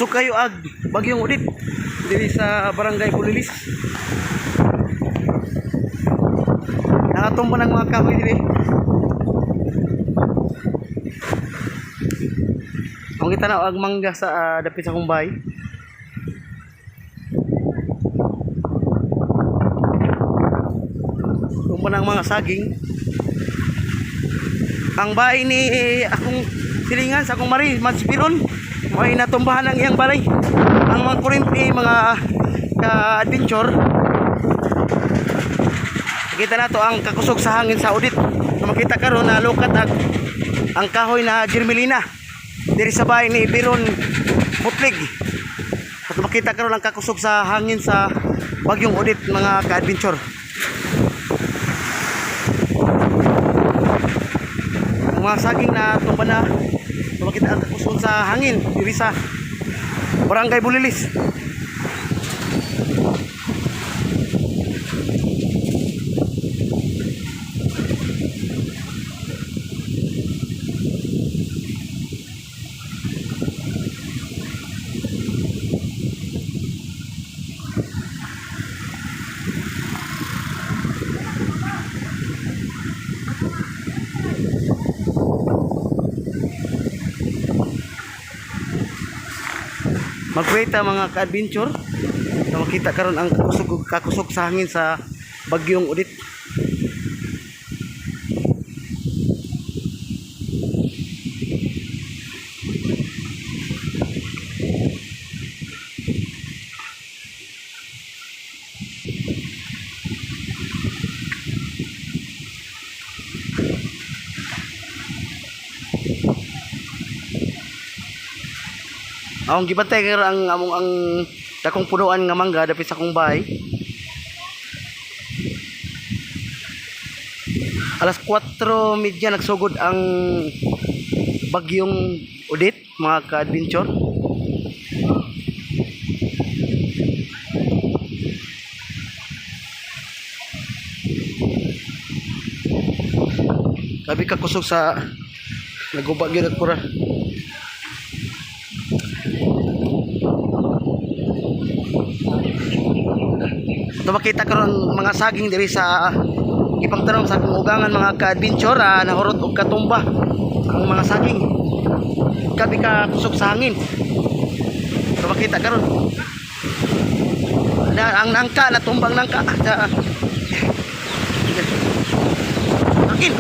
Kusog kayo ag bagyong Odette diri sa Barangay Bulilis. Nakatumba ng mga kahoy diri. Ang kita na ang mangga sa dapit sa kumbay. Tumba ng mga saging. Ang bahay ni akong silingan sa akong mari, Mads Piron, may natumbahan ang iyang balay. Ang mga kuryente, mga ka-adventure. Kita na to ang kakusog sa hangin sa Odette. So, makita karon na lukat ang kahoy na Jermelina diri sa bahay ni Biron Mutlig. At makita karon ang kakusog sa hangin sa bagyong Odette, mga ka-adventure. Ang mga saging na tumba na, so makita ang kakusog sa hangin diri sa Barangay Bulilis. Magkweta mga ka-adventure. Na makita karon ang kakusog kakusog sa hangin sa bagyong Odette. Akong gibantay karon ang among ang dakong punuan nga mangga dapit sa akong bahay. Alas 4:30 nagsugod ang bagyong Odette, mga ka-adventure. Sabi ka kusog sa naguba gyud at pura. Ito makita karon mga saging diri sa ipangtanom sa akong ugangan, mga ka-adventure, nahurot og katumba ang mga saging. Kabi ka kusog sa hangin. Ito makita karon. Na, ang nangka natumbang nangka sa akin.